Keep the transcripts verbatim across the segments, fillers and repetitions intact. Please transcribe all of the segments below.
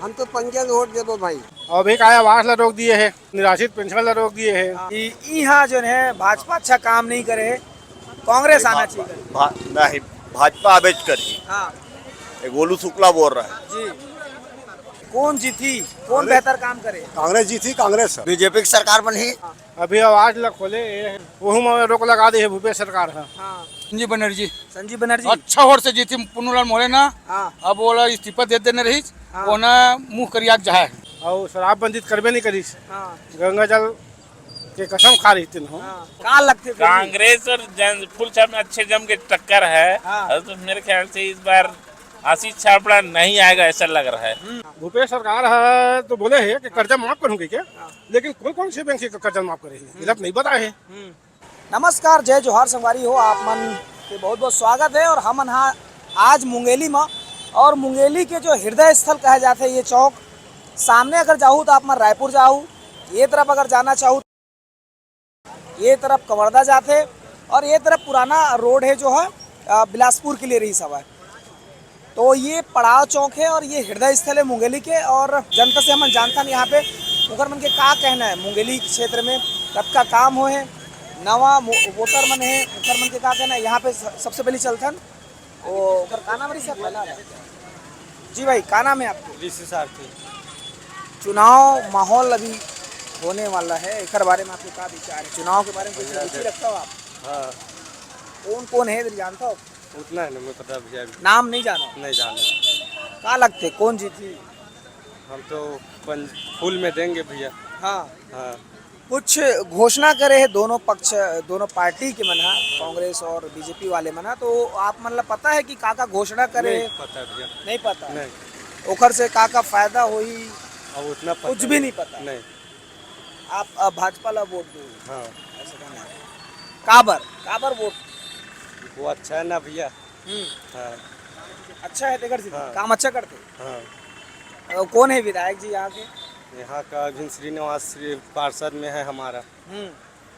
हम तो पंजा ल वोट देबो भाई। अभी काय आवास ला रोक दिए हे, निराश्रित पेंशन ला रोक दिए हे। हाँ। इ-, इहाँ जोन हे भाजपा अच्छा काम नहीं करे हे, कांग्रेस आना चाहिए। भा-, नहीं, भाजपा आबेच करही। हाँ। ये गोलू शुक्ला बोल रहा है। जी। कौन जीती, कौन कांग्रेस। बेहतर काम करे? कांग्रेस जीती, कांग्रेस। बीजेपी की सरकार बनी। हाँ। अभी आवास ला खोले, ये ओहू में रोक लगा दे हे भूपेश सरकार ह। हाँ। संजीव बनर्जी। संजीव बनर्जी। अच्छा वोट से जीती पुन्नूलाल मोहले ना। हाँ। अब ओला इस्तीफा दे देना रहीस, हाँ। ओना मुंह करिया के जाए। अउ शराबबंदी त करबे नहीं करीस। हाँ। गंगा जल के कसम खा रही थी हो। हाँ। का लगथे फिर भी? कांग्रेस और जन फुल में अच्छे जम के टक्कर है। हाँ। और तो मेरे ख्याल से इस बार आशीष छाबड़ा नहीं आएगा, ऐसा लग रहा है। हम्म। भूपेश सरकार है तो बोले है कि कर्जा माफ करूंगी क्या? हाँ। लेकिन कौन कौन से बैंक से कर्जा माफ करे हैं, हम्म। ये तो नहीं बताए हैं। हम्म। नमस्कार, जय जोहार संगवारी हो, आप मन के बहुत बहुत स्वागत है। और हमन हा आज मुंगेली में, और मुंगेली के जो हृदय स्थल कहा जाते हैं ये चौक, सामने अगर जाहू तो आप मन रायपुर जाहू, ये तरफ अगर जाना चाहू ये तरफ कवर्धा जाथे और ये तरफ पुराना रोड है जो है, अ, बिलासपुर के लिए रही हवय। तो ये पड़ाव चौक है और ये हृदय स्थल है मुंगेली के। और जनता से हमन जानथन यहाँ पे ओकर मन के का कहना है, मुंगेली क्षेत्र में कतका काम होए है, नवा मो-, वोटर मन है, ओकर मन के का कहना है। यहाँ पे स-, सबसे पहले चलथन, ओ, ओकर का नाम रही सर? पहला वाला। जी भाई, का नाम है आपके? ऋषि सारथी। चुनाव माहौल अभी होने वाला है, एकर बारे में आपके का विचार है? चुनाव के बारे में कुछ रुचि रखता हो आप? हाँ। कौन कौन है इधर, जानता हो? उतना है ना, मैं पता भैया अभी। नाम नहीं जानो? नहीं जानो। का लगथे, कौन जीतही? हम तो पंज-, फुल में देंगे भैया। हाँ। हाँ। कुछ घोषणा करे हे दोनों पक्ष, दोनों पार्टी के मन हा, कांग्रेस और बीजेपी वाले मन हा, तो आप मन ला पता है कि का का घोषणा करे नहीं हे? पता भैया। नहीं पता? नहीं। ओखर से का का फायदा होही? अब उतना पता कुछ भी नहीं। नहीं पता? नहीं। आप, अ, भाजपा ला वोट दो? हाँ। ऐसा कहना है। काबर? काबर वोट? वो अच्छा है ना भैया। हम्म। हाँ। अच्छा है तेकर से? हाँ। काम अच्छा करते? हाँ। अ, कौन है विधायक जी यहाँ के? यहाँ का अरविंद श्रीनिवास श्री पार्षद में है हमारा। हम्म।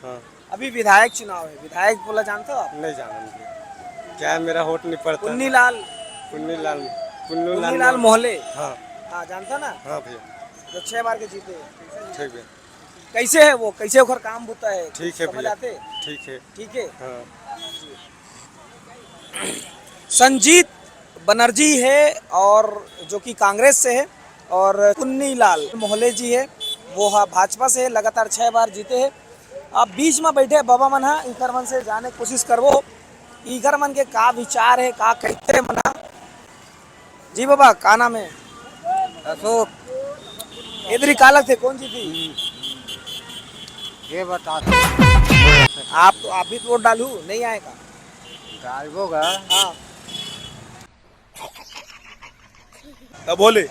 हाँ। अभी विधायक चुनाव है, विधायक बोला जानते हो आप? नहीं जाना मुझे। क्या है, मेरा वोट नहीं पड़ता। पुन्नी लाल। पुन्नी लाल, पुन्नू लाल पुन्नी लाल मोहले। मोहले। हाँ। हाँ, जानता ना? हाँ भैया। जो छह बार के जीते हैं। ठीक है। कैसे है वो, कैसे ओकर काम होता है? ठीक है समझ भैया। आते? ठीक है। ठीक है। हाँ। संजीत बनर्जी है और जो कि कांग्रेस से है, और पुन्नी लाल मोहले जी है, वो हा भाजपा से है, लगातार छह बार जीते हैं। अब बीच में बैठे बाबा मन हा, इकर मन से जाने के कोशिश करबो, इकर मन के का विचार है, का कहते मन हा। जी बाबा, का नाम है? अशोक। इधर ही का लगथे, कौन जीती? ये बता। आप तो, आप भी तो वोट डालू, नहीं आएगा? डालबो गा। हाँ। तब बोले।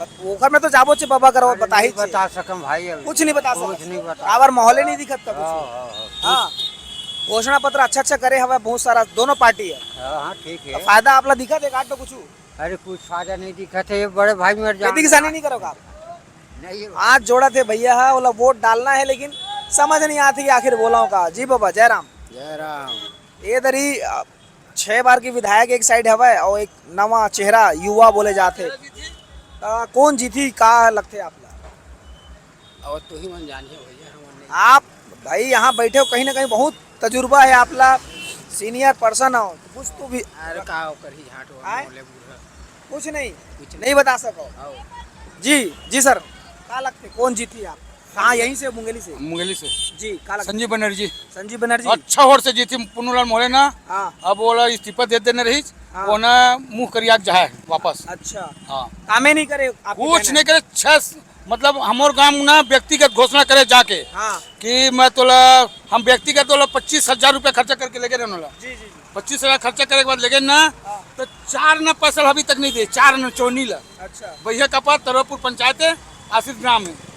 बत-, ओकर में तो जाबो चे बाबा करो, अरे, बताही नहीं चे। बता सकम भाई, अभी। कुछ नहीं बता सकम। कुछ नहीं बता। काबर माहौल ही नहीं दिखत का कुछ। हाँ, हाँ, हाँ। हाँ। घोषणा पत्र अच्छा अच्छा करे हवे बहुत सारा, दोनों पार्टी है। हाँ, हाँ, ठीक है। तो फायदा आपला दिखत है काट तो कुछ? अरे, कुछ फायदा नहीं दिखत है, ये बड़े भाई मेरे खेती किसानी नहीं करोगा आप? नहीं। हाथ जोड़ा थे भैया, हा, ओला वोट डालना है, लेकिन समझ नहीं आती कि आखिर बोला का। जी बाबा, जय राम। जय राम। ये दरी, अ, छह बार के विधायक एक साइड हवय और एक नवा चेहरा युवा बोले जाथे। त कौन जीती, का लगथे आप ला? और तू ही मन जानिए भैया, हम नहीं। आप भाई यहाँ बैठे हो, कहीं ना कहीं बहुत तजुर्बा है आप ला, सीनियर पर्सन हो, तो कुछ तो भी। अरे का ओकर ही झाट हो, आय? बोले बूढ़ा। कुछ नहीं, कुछ नहीं। नहीं बता सको। आओ। जी, जी सर, का लगथे, कौन जीती आप? हाँ, यहीं से, मुंगेली से। मुंगेली से। जी, का लगथे? संजीव बनर्जी। संजीव बनर्जी। अच्छा वोट से जीती पुन्नूलाल मोहले ना। हाँ। अब ओला इस्तीफा दे देने रहीस, हाँ। ओना मुंह करिया के जाए वापस। अच्छा। हाँ। कामे नहीं करे, आपके कुछ कहना नहीं है? करे, छह, मतलब, हमर गांव ना व्यक्तिगत घोषणा करे जाके हाँ। कि मैं तोला, हम व्यक्तिगत तोला पच्चीस हजार रुपया खर्चा करके लेगे रहन वाला। जी, जी, जी। पच्चीस हजार खर्चा करे के बाद लेगे ना, हाँ। तो चार ना पैसा अभी तक नहीं दे, चार ना चौनी ला। अच्छा। भैया का पास तरवपुर पंचायत है, आशीष ग्राम है।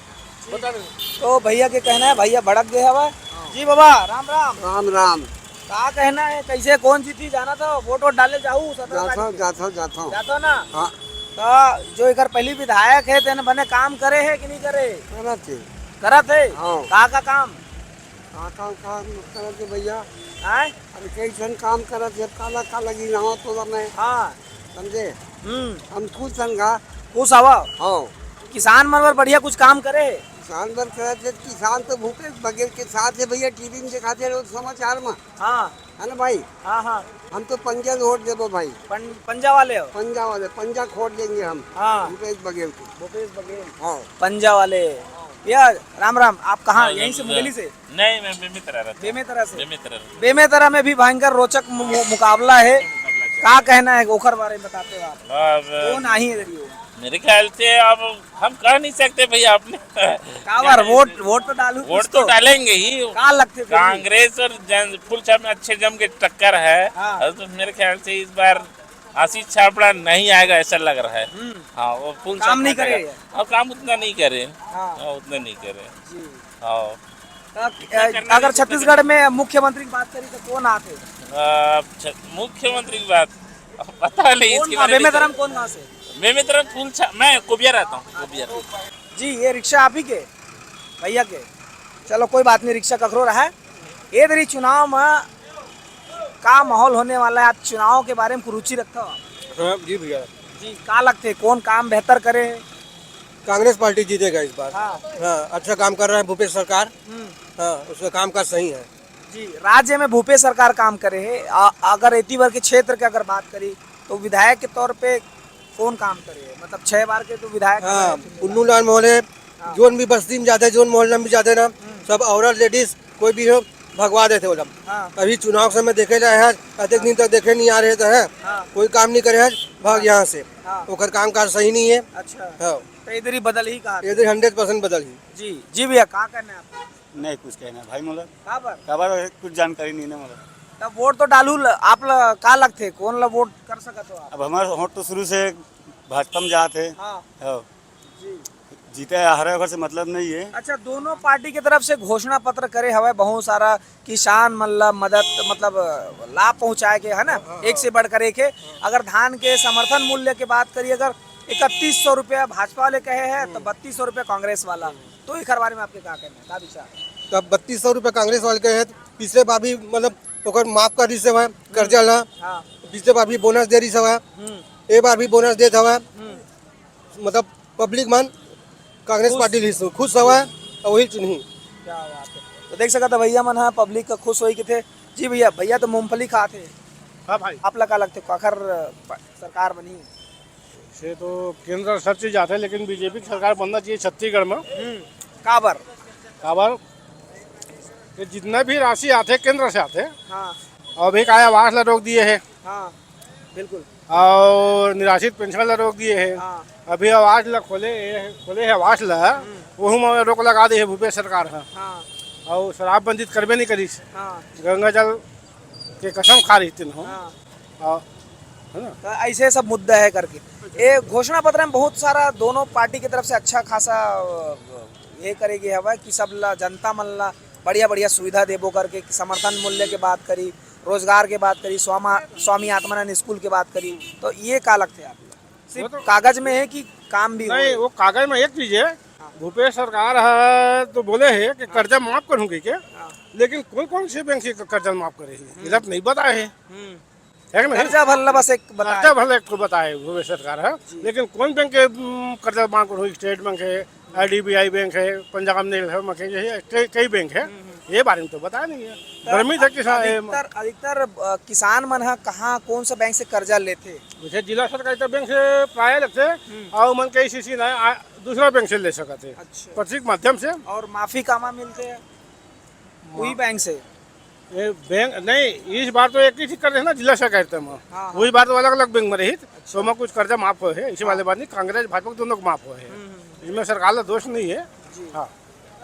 बता दे। तो भैया के कहना है, भैया भड़क गए हवा। हाँ। जी बाबा, राम राम। राम राम। का कहना है, कैसे कौन जीती जाना था, वोट वोट डाले जाऊ, सत्रह जाथो, तारीख के? जाथो, जाथो। जाथो ना? हाँ। तो जो एकर पहली विधायक है, तेने बने काम करे है कि नहीं करे? करत है। करत है? हाँ। का का काम? का काम, काम करत है भैया? आय? अरे कई ठन काम करत है, काला काला गिनावत तो मैं। हाँ। समझे? हम्म। हम खुश हन गा। खुश हवा? हाँ। किसान मन बर बढ़िया कुछ काम करे हे? किसान बर करे थे, किसान तो भूपेश बघेल के साथ है भैया, टीवी में दिखाते लोग समाचार में। हाँ। है ना भाई? हाँ, हाँ। हम तो पंजा वोट देबो भाई। पं-, पंजा वाले हो? पंजा वाले, पंजा वोट देंगे हम। हाँ। भूपेश बघेल को। भूपेश बघेल। हाँ। पंजा वाले। भैया, राम राम, आप कहाँ? हाँ, यहीं से, राम, मुंगेली से? नहीं, मैं बेमेतरा रहता हूँ। बेमेतरा से? बेमेतरा रहता हूँ। बेमेतरा में भी भयंकर रोचक मु-, मु-, मुकाबला है। मुकाबला चल रहा है। का कहना है ओखर बारे में बताते हो आप? अब कौन आही इधर ये? मेरे ख्याल से अब हम कह नहीं सकते भैया, आपने काबर, वोट, वोट तो डालू वोट कुछ तो तो। डालेंगे ही। का लगथे फिर भी? कांग्रेस और जन, फुल छाप में अच्छे जम के टक्कर है। हाँ। और तो मेरे ख्याल से इस बार आशीष छाबड़ा नहीं आएगा, ऐसा लग रहा है। हम्म। हाँ, वो फुल काम छाप नहीं करे। और काम उतना नहीं करे। हाँ। हाँ, उतना नहीं करे। जी। हाँ। तो, अ, अगर छत्तीसगढ़ में मुख्यमंत्री की बात करी तो कौन आथे? अ, छ-, मुख्यमंत्री की बात, पता नहीं कौन इसके गाँव? बारे में। बेमेतरा में कौन गाँव से? बेमेतरा में फूल छा-, मैं कोबिया रहता हूँ, कोबिया। जी, ये रिक्शा आप ही के? भैया के? चलो, कोई बात नहीं, रिक्शा ककरो रहा है। ये दरी चुनाव में का माहौल होने वाला है? आप चुनाव के बारे में कुछ रुचि रखता हो? हाँ, जी भैया। जी, का लगते, कौन काम बेहतर करे? कांग्रेस पार्टी जीतेगा इस बार। हाँ। हाँ, अच्छा काम कर रहा है भूपेश सरकार। हम्म। हाँ, उसका काम काज सही है। जी, राज्य में भूपेश सरकार काम करे है। आ, अगर एती बार के क्षेत्र के अगर बात करी, तो विधायक के तौर पे कौन काम करे है? मतलब, छह बार के तो विधायक हाँ, रहे हैं। उल्लू लाल मोहल्ले, हाँ। जोन भी बस्ती में जाते, जोन मोहल्ला में भी जाते ना, हम्म। सब औरत, लेडीज, कोई भी हो, भगवा देते वो लोग। हाँ। अभी चुनाव समय देखे रहे हैं, अतेक दिन तक देखे नहीं आ रहे थे, हैं? हाँ। कोई काम नहीं करे हैं, भाग हाँ। यहाँ से। हाँ। ओकर काम काज सही नहीं है। अच्छा। हाँ। तो इधर ही बदल ही कहा। इधर हंड्रेड परसेंट बदल ही। जी, जी भैया, का कहना है आपका? नहीं कुछ कहना है भाई, मोला काबर? काबर कुछ जानकारी नहीं ना मोला। तब वोट तो डालू ल-, आप ल-, का लगथे, कौन ला वोट कर सकत हो आप? अब हमारा वोट तो शुरू से भाजपा में जात है। हाँ। हाँ। जी। जीते हारे ओकर से मतलब नहीं है। अच्छा, दोनों पार्टी की तरफ से घोषणा पत्र करे हवय, बहुत सारा किसान मन ला मदद, मतलब, लाभ पहुंचाए के, है ना? हाँ, हाँ, एक से बढ़कर एक है। हाँ। अगर धान के समर्थन मूल्य के बात करिए, अगर इकतीस सौ रुपया भाजपा वाले कहे हैं, तो हम्म। बत्तीस सौ रुपया कांग्रेस वाला। हम्म। तो एकर बारे में आपके का कहना है, का विचार? तब बत्तीस सौ रुपया कांग्रेस वाले कहे हैं, तो पिछले बार भी, मतलब, ओकर माफ कर दिस हवय, हम्म। कर्जा ला। हाँ। पिछले बार भी बोनस दे दिस हवय। हम्म। ए बार भी बोनस देत हवय। हम्म। मतलब, पब्लिक मन कांग्रेस खुश। पार्टी ली सु-, खुश हवय और वही चुनही। क्या बात है। तो देख सकत ह, भैया मन ह पब्लिक का खुश होई कथे। जी भैया, भैया तो मूंगफली खात हे। हाँ भाई। आप ला का लगथे, काखर प-, सरकार बनही? से तो केंद्र सब चीज आथे, लेकिन बीजेपी की सरकार बनना चाहिए छत्तीसगढ़ में। हम्म, काबर? काबर? ये जितना भी राशि आथे, केंद्र से आथे। हाँ। अभी का आवास ला रोक दिए है। हाँ, बिल्कुल। और निराश्रित पेंशन ला रोक दिए है। हाँ। अभी आवास ला खोले, खोले है आवास ला, हम्म। वहू में रोक लगा दे है भूपेश सरकार है। हाँ। और शराबबंदी तो करबे नहीं करिस। हाँ। गंगा जल के कसम खा रही तीन हो। हाँ। और, है ना? तो ऐसे सब मुद्दा है करके। ये घोषणा पत्र में बहुत सारा दोनों पार्टी की तरफ से अच्छा खासा, अ, ये करे गे हवय कि सब ला, जनता मन ला बढ़िया-बढ़िया सुविधा देबो करके, समर्थन मूल्य के बात करी, रोजगार के बात करी, स्वामा-, स्वामी आत्मानंद स्कूल के बात करी, तो ये का लगथे आप ला? सिर्फ वो तो कागज में है कि काम भी नहीं, होए? वो कागज में एक चीज है, हाँ। भूपेश सरकार है तो बोले है कि हाँ। कर्जा माफ करूंगी क्या? हाँ। लेकिन कौन कौन से बैंक से कर्जा माफ करे है? हम्म। ये तो नहीं बताए है। हम्म। है कि नहीं? कर्जा भरला बस एक बताए। कर्जा भरला एक ठो बताए भूपेश सरकार है, जी। लेकिन कौन बैंक के, उम, कर्जा माफ करूँ? स्टेट बैंक है, आईडीबीआई बैंक है, पंजाब नेशनल बैंक है, यही कई, कई बैंक है। हम्म, हम्म। ये बारे में तो बताया नहीं है। तो गर्मी था किसान, अधिकतर, अधिकतर, अ, किसान मन ह कहाँ, कौन सा बैंक से कर्जा लेथे? जैसे जिला सहकारिता बैंक से प्राय लेथे, हम्म। और मन के ईसीसी ना, आ, दूसरा बैंक से ले सकत है। अच्छा। प्रतीक माध्यम से। और माफी कामा मिलथे? मा- वही बैंक से? ये बैंक नहीं, इस बार तो एक ही ठीक कर देना जिला सहकारिता में। हाँ, हाँ। वही बार तो अलग-अलग बैंक में रही, अच्छा। तो मैं कुछ कर्जा माफ हो है, इसी हाँ। वाले बात नहीं, कांग्रेस भाजपा दोनों को माफ हो है। हम्म, हम्म, हम्म। इसमें सरकार का दोष नहीं है। जी। हाँ।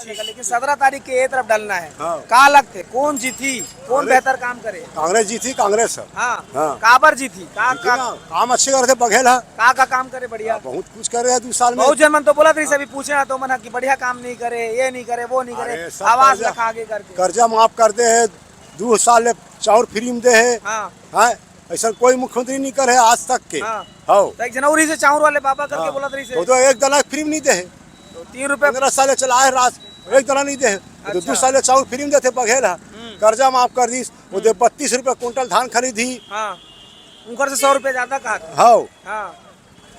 ठीक है, लेकिन सत्रह तारीख के ये तरफ डलना है। हाँ। का लगथे, कौन जीती, कौन कांग्रेस। बेहतर काम करे? कांग्रेस जीती, कांग्रेस है। हाँ। हाँ। काबर जीती? का, जीती का ना, काम अच्छे करथे बघेल है। का, का काम करे बढ़िया? हाँ, बहुत कुछ करे है दू साल में। बहुत जन मन तो बोलत रहिस, अभी पूछे ना तो मन ह कि बढ़िया काम नहीं करे, ये नहीं करे, वो नहीं करे, अरे, सब आवास कर्जा, रखा आगे करके। कर्जा माफ कर दे है, दू साल ले चाउर फ्री में दे है। हाँ। हाँ, ऐसा कोई मुख्यमंत्री नहीं करे है आज तक के। हाँ। हाँ। तो एक जनवरी से चाउर वाले बाबा करके हाँ। बोलत रहिस। तो, तो एक दाना फ्री में नहीं दे है। तो तीन रुपया पंद्रह साल चला है राज, एक दाना नहीं दे है। तो अच्छा। दू साल ले चाउर फ्री में देथे बघेल है। हम्म। कर्जा माफ कर दिस, वो दे हम्म। बत्तीस रुपया कुंटल धान खरीदी। हाँ। उनकर से सौ रुपया ज्यादा कहा था। हाँ। हाँ।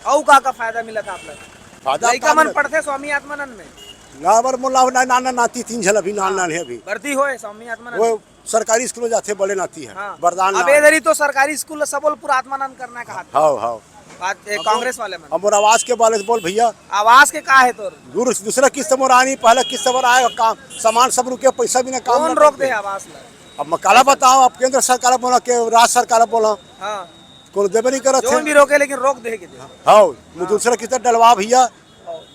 अउ का का फायदा मिला था आप लोग? फायदा लइका का मन मिला? पढ़थे स्वामी आत्मानंद में? ना, बर मोला ना, ना, ना, नाती तीन झन अभी नान, हाँ। नान हे अभी। भर्ती होए स्वामी आत्मानंद? वो सरकारी स्कूल में जाथे, बड़े नाती है। हाँ। वरदान अब नाम। इधर ही तो सरकारी स्कूल सबलपुर आत्मानंद करना कहा था। हाँ, हाँ। बात, ए, अब कांग्रेस वाले मन। अब मोर आवास के बारे में बोल भैया। आवास के का है तोर? दूर-, दूसरा किस्त मोर आनी, पहला किस्त मोर आए, काम, सामान सब रुके, पैसा भी ना काम कौन ना रोक करते। दे आवास ला? अब मैं काला बताओ, अब केंद्र सरकार बोला के राज्य सरकार बोला, हाँ। कोनो देबे नहीं करत जोन है। भी रोके, लेकिन रोक दे के दे। हाँ, हाँ। दूसरा किस्त डलवा भैया।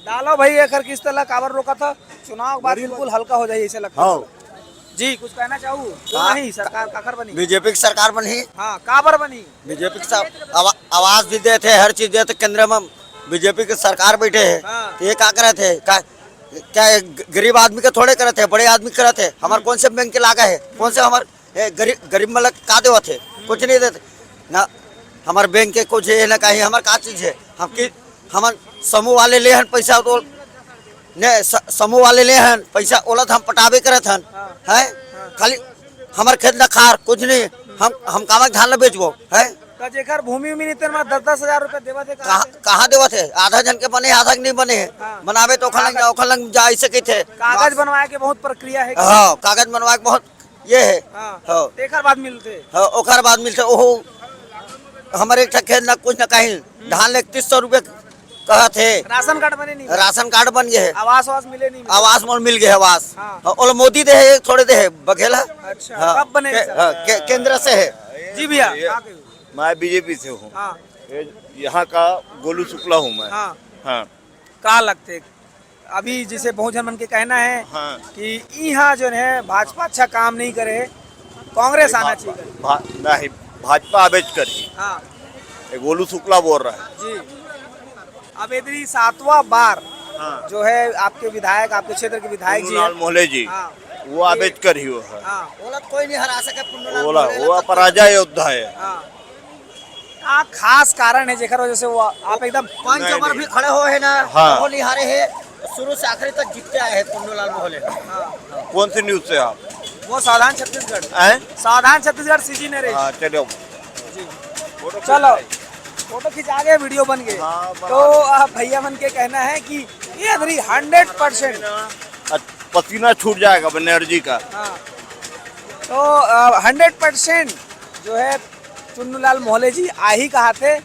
डालो भाई, एकर किस्त ला काबर रोका था? चुनाव के बाद गरीब बिल्कुल हल्का हो जाए, ऐसे लगता है। हाँ। जी, कुछ कहना चाहू? तो हाँ। नहीं, सरकार काखर बनी? बीजेपी की सरकार बनी। हाँ, काबर बनी? बीजेपी के सब आवा-, आवास भी देते, हर चीज देते, केंद्र में बीजेपी की सरकार बैठे है। हाँ। तो ये का करत है? का, क्या ये ग-, गरीब आदमी के थोड़े करत है, बड़े आदमी करत है? हमार हम्म। कौन से बैंक के लागा है? कौन से हमार, ए, गरीब, गरीब मतलब का देवत है? कुछ नहीं देते ना। हमार बैंक के कुछ है ना, कहीं हमार का चीज है? हम की, हमन समूह वाले ले हन पैसा तो ने स-, समूह वाले ले हन पैसा, ओला त हम पटाबे करत हन, हाँ। हैं? हाँ। खाली हमर खेत ल खार, कुछ नहीं, हम, हम कामा के धान ल बेचबो, हैं? त जेकर भूमि उमि नहीं, तेन म दस दस हजार रुपया देवत हे, कहाँ कहाँ, से? कहाँ देवत हे? आधा जन के बने, आधा के नहीं बने हे। हाँ। बनाबे तो ओखर लंग जा, ओखर लंग जा, ऐसे कहिथे। कागज बनवाए के बहुत प्रक्रिया है। हाँ, कागज बनवाए के बहुत ये है। हाँ। हाँ। तेकर बाद मिलते। हाँ, ओकर बाद मिलते। ओहो, हमर एक ठा खेत ना कुछ ना कहीं, धान ले इकतीस सौ रुपये कहत हे। राशन कार्ड बने नहीं? राशन कार्ड बन गए है। आवास वास मिले नहीं मिले? आवास मोर मिल गए है, आवास। हाँ। हाँ, ओला मोदी दे है, थोड़े दे है, बघेला। अच्छा, हाँ, कब बने के-, सर? हाँ, के-, केंद्र से है। जी भैया, ये कहाँ के हो? मैं बीजेपी से हूँ। हाँ। ये यहाँ का गोलू शुक्ला हूँ मैं। हाँ। हाँ। का लगते? अभी जैसे बहुत झन मन के कहना है हाँ। कि इहाँ जो है भाजपा अच्छा काम नहीं करे है, कांग्रेभा-, चाहिए। भा-, नहीं, भाजपा आबेच करही। हाँ। ये गोलू शुक्ला बोल रहा है। जी। अब यदि सातवां बार हाँ। जो है आपके विधायक, आपके क्षेत्र के विधायक जी पुन्नूलाल हैं। मोहले जी, हाँ। वो आबेच करही वो है। हाँ। ओला कोई नहीं हरा सके, पुन्नूलाल ओला, मोहले वो ला तो पराजय योद्धा है। हाँ। का खास कारण है जेकर वजह से वो आप एकदम पंच नहीं, ऊपर नहीं। भी खड़े हो है ना, हाँ। वो निहारे है, शुरू से आखिरी तक जीतते आए हैं पुन्नूलाल मोहले। हाँ। कौन सी न्यूज़ से आप? वो सावधान छत्तीसगढ़। हैं? सावधान छत्तीसगढ़ सीजी नरेश। हाँ, चलो। जी। फोटो चलो। खींच फोटो खिंचा गए, वीडियो बन गए। हाँ, बना तो लो। आप भैया मन के कहना है कि ये अभी हंड्रेड परसेंट पसीना छूट जाएगा अब एनर्जी का। हाँ। तो हंड्रेड परसेंट जो है चुन्नूलाल मोहले जी आ ही कहा थे।